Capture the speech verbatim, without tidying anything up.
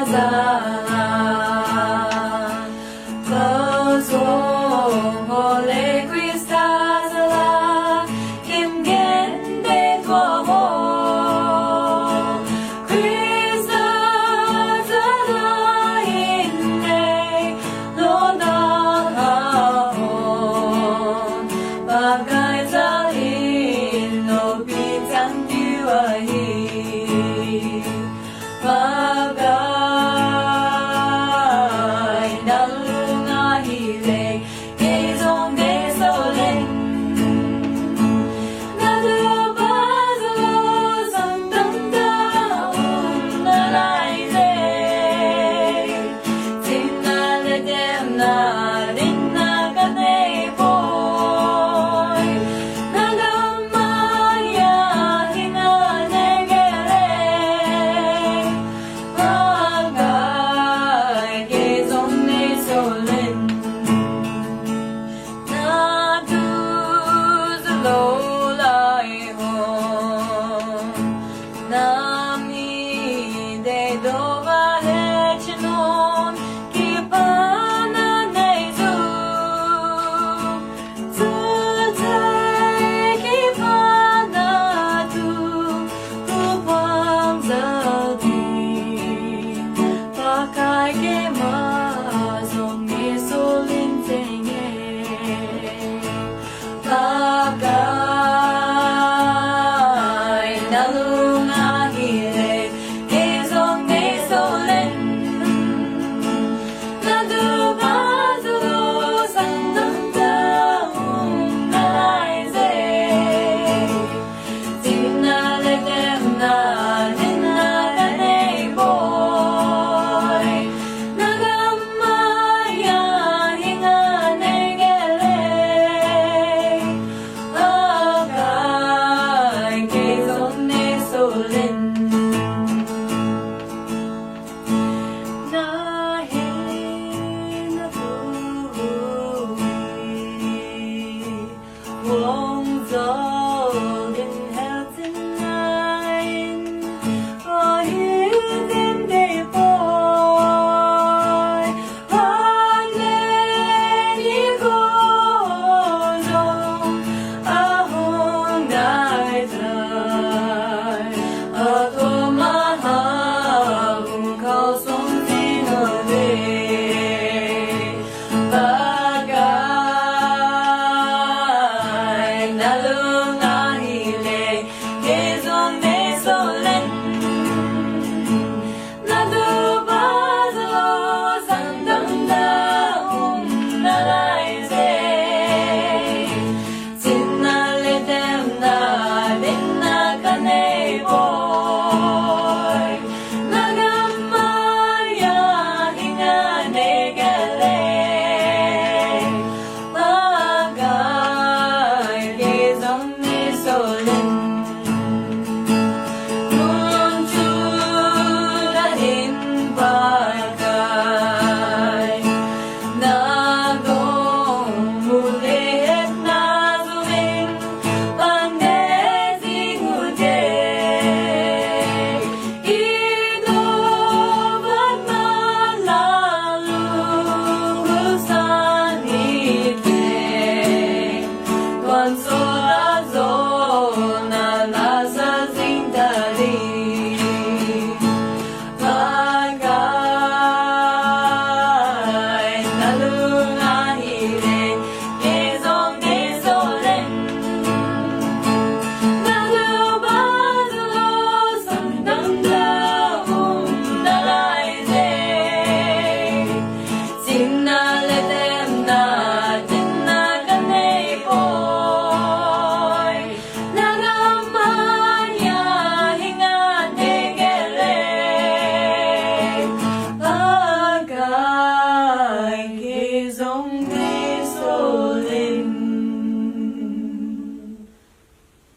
Zala, Kazong Hole Krista zala, Kim Gen De Tua Ho, Krista zala in ne, lo na ha ho, Pakai zal in lo pi chang diu ahi. Pakai, nalunga hile, kei jong kei solen. Nadupa zalo sang tamtah um nalai je. Chingna le temna, dingna kanei poi. Nagam maya hina ne gele. Pakai, kei jong nei solen. Nadu zalo lai ho. Nami dei dova he chinon, kipana nei ju. Chuche kipana tu, kupang jal di. Pakai keima